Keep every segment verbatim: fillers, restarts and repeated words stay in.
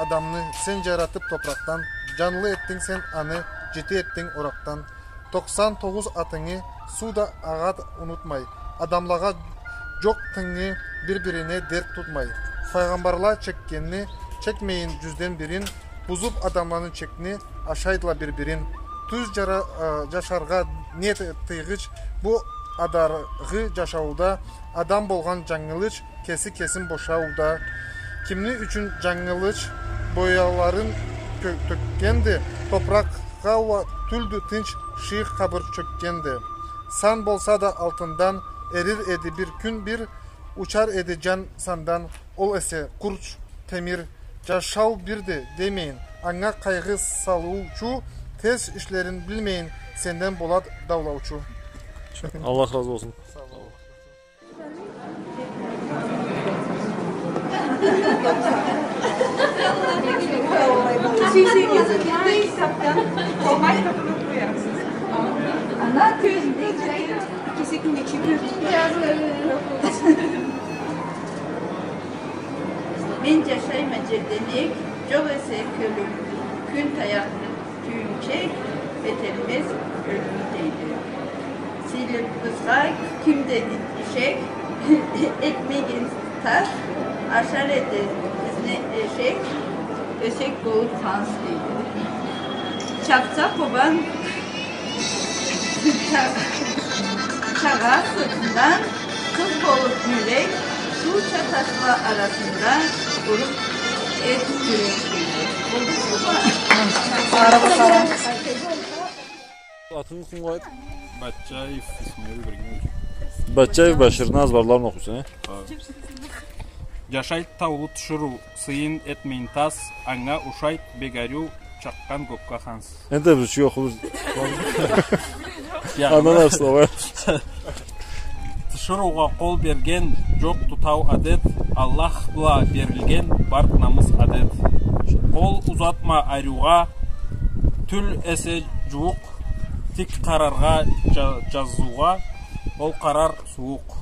Адамны сен джаратыб топуракъдан, джанлы этдинг сен аны, джити этдинг оракъдан. Токъсан тогъуз атынгы суу да агъа унутмай, адамлагъа джокъ тынгы, бир-бирине дерт тутмай. Файгъамбарла чекгенни чекмейин джюзден бирин, бузуб адамланы чекни, ашайдыла бир-бирин. Тюз джара-, э, джашаргъа не ты-, тыйгъыч, бу адаргъы джашауда адам болгъан джангылыч, кеси кесин бошауда. Кимни ючюн джангылыч бояларын кё-, тёкгенди, топуракъгъа уа тюлдю тынч, шыйыкъ къабыр чёкгенди. Сан болса да алтындан, эрир эди бир кюн бир, учар эди джан сандан, ол эсе къурч, темир. Джашау бирди демейин, анга къайгъы салыучу, терс ишлерин билмейин, сенден болад даулаучу. Аллах разы болсун. Ана кёзюнде кесекинде чипир. Мен джашайма джерденек, джокъ эсе кёлюм, кюн таякъ тюйюнчек, бетелмез ёлюм, дейди. Сыйлыбызгъа ким да ишек, этмеген таш, ашар эди бизни эшек, эсек болуб ханс, дейди. Чапса Къобан ча-, чагъа сыртындан, къыз болуб мёлек, сууча ташла арасында уруб эт юрек, дейди. Болду. Атынгы кюн къояйыкъ. Батчаев Исмаил Ибрагимович. Батчаев Баширни азбарларын окъуйса, э? Хы. Джашай таулу тиширыу, сыйын этмейин тас, анга ушайд бек ариу, чакъгъан кёкге ханс. Энди бир ючюн окъуйбуз. Андан ары слова. Тиширыугъа къол берген, джокъду тау адет, Аллах бла берилген бард намыс адет. Къол узатма ариугъа, тюл эсе джууукъ, тик къараргъа, джа-, джазыугъа, ол къарар сууукъ.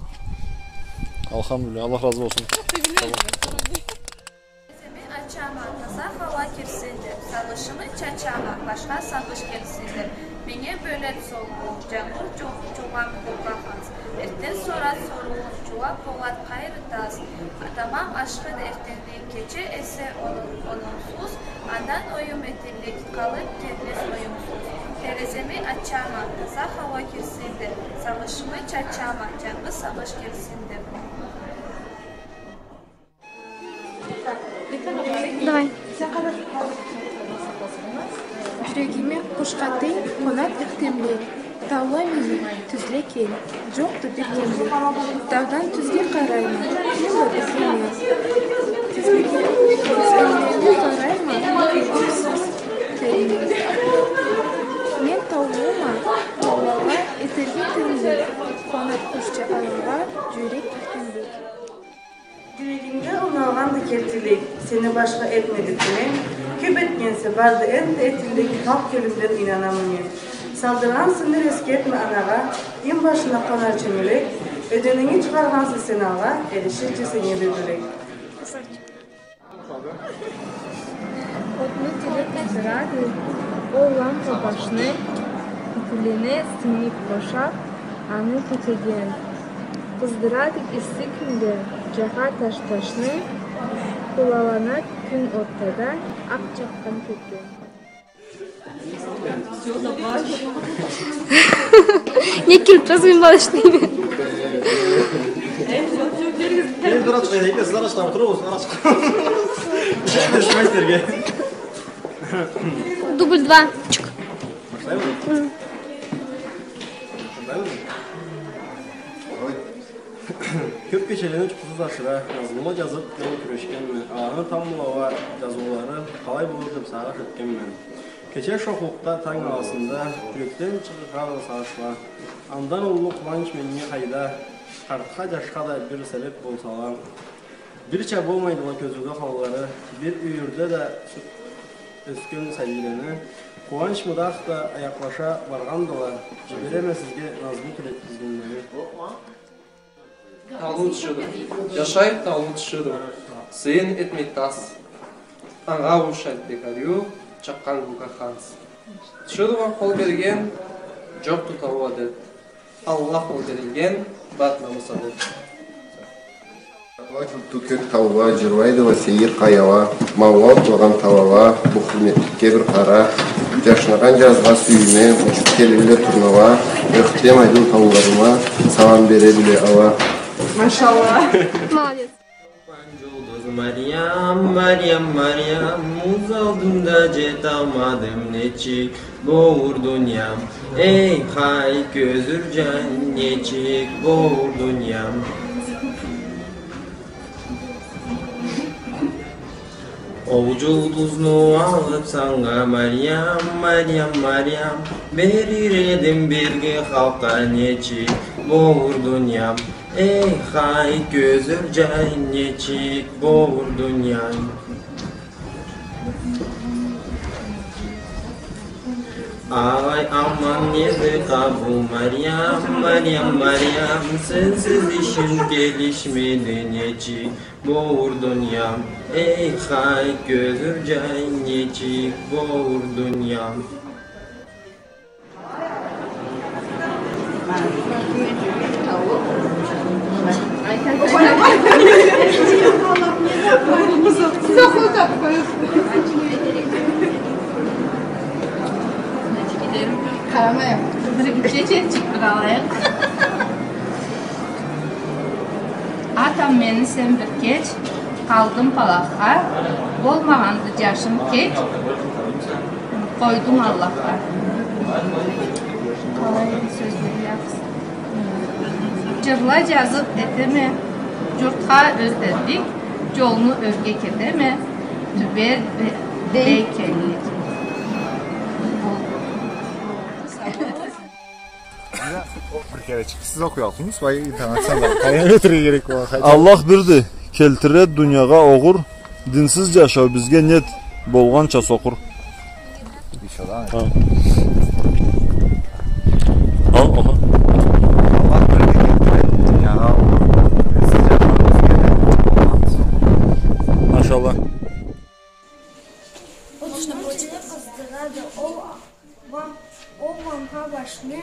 Алхамдулиллях, Аллах разы болсун. Тереземи ачама, таза хауа кирсин деб, сагъышымы чачама, башха сагъыш келсин деб. Меннге бёлед солууун, джангур джу-, джуугъан кёкге ханс. Эртден сорад соруун, джууаб болад къайры тас. Тамам ашхыды эртденлик, кече эсе ону-, онунгсуз, андан оюм этиллик къалыб келмез оюмсуз. Тереземи ачама, таза хауа кирсин деб, сагъышымы чачама, джангы сагъыш келсин деб. Давай. Джюрегиме къуш къатынг, къонад эртденлик. Таула мени, тюзле кел, джокъду бир кемлик. Таудан тюзге къарайма, кюн да излеме. Тюзлеге, тюзлеге къарайма, кюн да излеме. Мен таулума, таулагъа этерге тенглик. Къонад къушча алагъа, джюрек эртденлик. Джюрегингде оналгъанды кертилик, сени башха этмеди тюмен. Кёб этгенсе барды энтда этиллик, халкъ кёлюмден ийнанама мен. Салдыргъанса нюр эсгертме анагъа, им башына къонарча мёлек, ёденинги чыгъаргъанса сен алгъа, эриширча сеннге бир бёлек. Отну тилеб къыздырады, ол лампа башны, итилени сингиб бошаб, аны кётеген. Къыздырады исси кюнде джагъа таш-ташны, къулаланад кюн ортада, акъ чакъгъан кёкден. Не кюлюб турасыз, мен бала ишлейме. Дубль два. Чык. Башлаймы? Башлаймы? Кёб кечелени джукъусуз ашыра, назмула джазыб мен кюрешгенме, аланы тамбла уа джазыулары къалай болур деб сагъыш этгенме. Кече шохлукъда, танг аласында, джюрекден чыгъаргъа сагъышла. Андан уллу къууанч меннге къайда, къартха, джашха да бир себеб болсала. Бирча болмайдыла кёзюуде халлары, бир юйюрде да сю-, ёсген сабийлени. Къууанч мыдахда аякълаша баргъандыла, джибереме сизге назму тилеб тизгинлени. Таулу тиширыу. Джашайд таулу тиширыу. Сыйын этмейд тас. Анга ушайды бек ариу, чакъгъан кюлкю ханс. Тиширыугъа къол берген, джокъду таууа дерт. Аллах ол берилген, бат намыс, адет. Алай тюлдю кёк таула, джырлайдыла сейир къаяла, маууа отлагъан талала, бу хурметликге бир къара. Джашнагъан джазгъа сюйюне, учуб келелле турнала, ёхтем айдын тауларыма салам бередиле ала. Машалла. Молодец. Туугъан джулдуз Мариям, Мариям, Мариям, мюз алдында джеталмадым, нечик болур дуниям? Эй, хай, кёзюр джан, нечик болур дуниям? Ол джулдузну алыб санга, Мариям, Мариям, Мариям, берир эдим берги халкъгъа, нечик болур дуниям? Эй, хай, кёзюр джан, нечик болур дуниям? Алай аман эди къабул, Мариям, Мариям, Мариям, сенсиз ишим келишмеди, нечик болур дуниям? Эй, хай, кёзюр джан, нечик болур дуниям? Къарамайым. Бир чечекчик бир алайыкъ. Атам мени сен бир кеч, къалдым палахха, болмагъанды джашым кеч, къойдум Аллахха. Къалай сёзле, джырла джазыб этеме, джуртха ёзденлик, джолну ёрге кетеме, тюбе бе-, бей кенлик. Бир керечик. Сиз окъуй алсаныз, былай интонацияны да къайдан ётюрге керек болгъан. Аллах бирди, келтиред дуниягъа огъур, динсиз джашау бизге нет, болгъанча сокъур. Ещё, да? Хы. Ал, аха. Аллах бирди, келтиред дуниягъа огъур, динсиз джашау бизге нет, болгъанча сокъур. Машалла. Ол джыны къыздырады, ол Ва ол ламха башны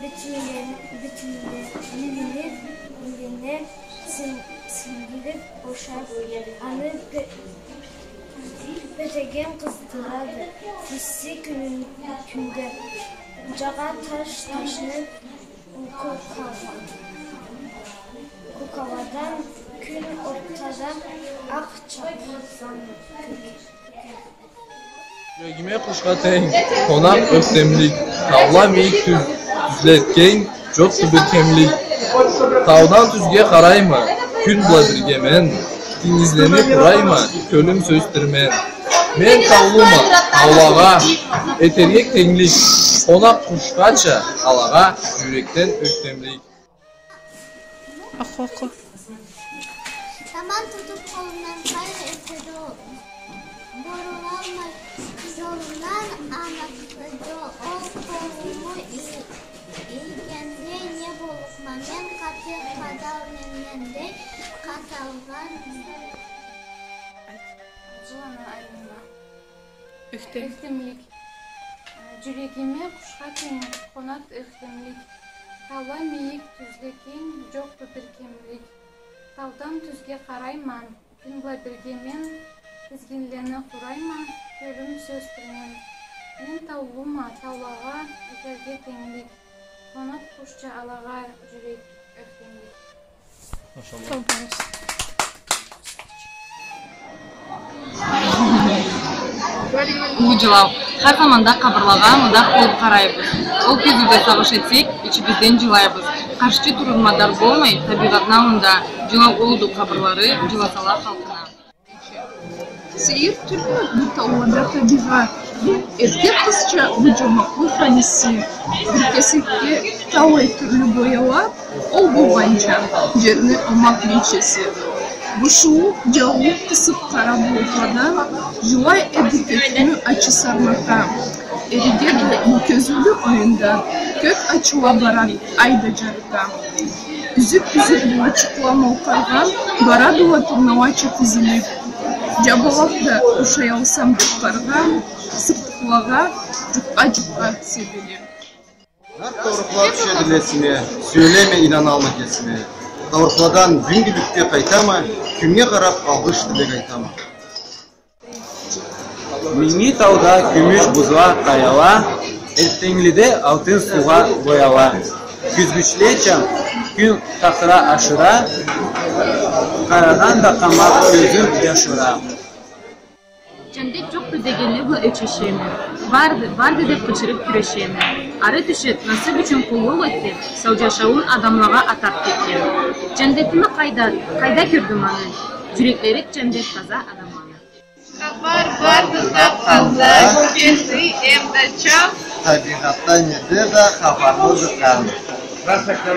битинле-, битинле-, битинлерине син-, сингдириб бошаб, аны пе-, петеген къыздырады. Исси кюнюн-, кюнде джагъа таш, ташны куркала-, куркаладан кюн ортада акъ чакъгъан кёк. Джюрегиме къушха тенг, къонакъ ёхтемлик, таула мийик тюз-, тюзле этген, джокъду бир кемлик. Таудан тюзге къарайма, кюн бла бирге мен, тенгизлени къурайма, кёлюм сёз тирмен. Мен таулума, таулагъа, этерге тенглик, къонакъ къушхача алагъа, джюрекден ёхтемлик. Окъу, окъу. Таман тутуб къолумдан, къайры этеди ол. Бурулалмай джолумдан, аныкъ эди ол. Ол къолуму ий-, ийгенде не боллукъма мен, къаты къадал менден дей, къаталгъан. Айт. Джыланы айлама. Ёхтем. Ёхтемлик. Джюрегиме къушха тенг, къонад ёхтемлик. Таула мийик тюзле кенг, джокъду бир кемлик. Таудан тюзге къарайма, кюн бла бирге мен, тизгинлени къурайма, кёлюм сёз тирмен. Мен таулума, таулагъа, этерге тенглик. Къонад къушча алагъа, джюрек ёхтемлик. Машалла. Уллу джылау. Хар заманда къабырлагъа мудах болуб къарайбыз. Ол кёзюуде сагъыш этсек, ичибизден джылайбыз. Къаршчы турургъа мадар болмай, табийгъатны аллында. Джылау уллуду къабырлары, джыласала халкъына. Сейир тюлмю бу таулада табийгъат? Эркек къызча бу джомакълыкъ ханеси. Бир кесекге талай тюрлю бояла, ол болгъанча джерни омакъ бийчеси. Бушуу джаулукъ къысыб къара булутладан, джылай эди кёкню ачы сармата. Эригеди бу кёзюулю оюнда, кёк ачыла барад, ай да джарыта. Юзюк-юзюк булучукъла малкъаргъан, барадыла турналача тизилиб. Джабалакъ да ушаялсам бир къаргъа, сыртыкълагъа, джукъгъа-джукъгъа себеле. Нарт таурухла тюшедиле эсиме, сёлеме, ийнаналма кесиме. Таурухладан бюгюнлюкге къайтама, кюннге къараб алгъыш тилек айтама. Минги тауда кюмюш бузла, къаяла, эртденглиде алтын суугъа бояла. Кёзгючлеча кюн къакъыра ашыра, къарагъан да къамакъ кёзюн джашыра. Джандет джокъду дегенле бла ёчешеме. Барды, барды деб къычырыб кюрешеме. Ары тюшеб, насыб ючюн къуллукъ этеб, сау джашауун адамлагъа атаб кетген. Джандетими къайда, къайда кёрдюм аны? Джюреклери джандет таза адамланы. Хапар барды тапханда, кеси эм да чал. Табигъатда неде да хапарлы джукъгъан.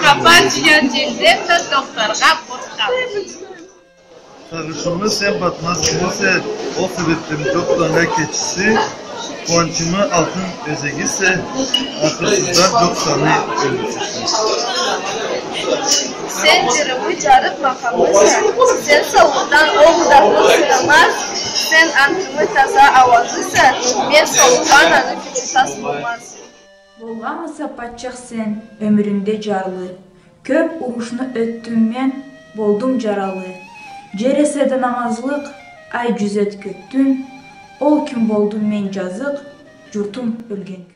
Хапар джыяр джелден да тохтаргъа къоркъгъан. Сагъышымы сен батмаз кюлюсе, ол себебден джокъду анга кечиси, къууанчымы алтын ёзегисе, ахырсыздан джокъ саны ёлюсе. Сен джырымы джарыкъ макъамыса, сен саулукъдан ол да къуртулмаз, сен ангымы таза ауазыса, мен саулукъдан аны кюлю тас болмаз. Болгъанмыса патчах сен ёмюрюнде джарлы? Кёб урушну ётдюм мен, болдум джаралы. Джер эсе да намазлыкъ, ай джюзет кёкдюн, ол кюн болдум мен джазыкъ, джуртум ёлген кюн.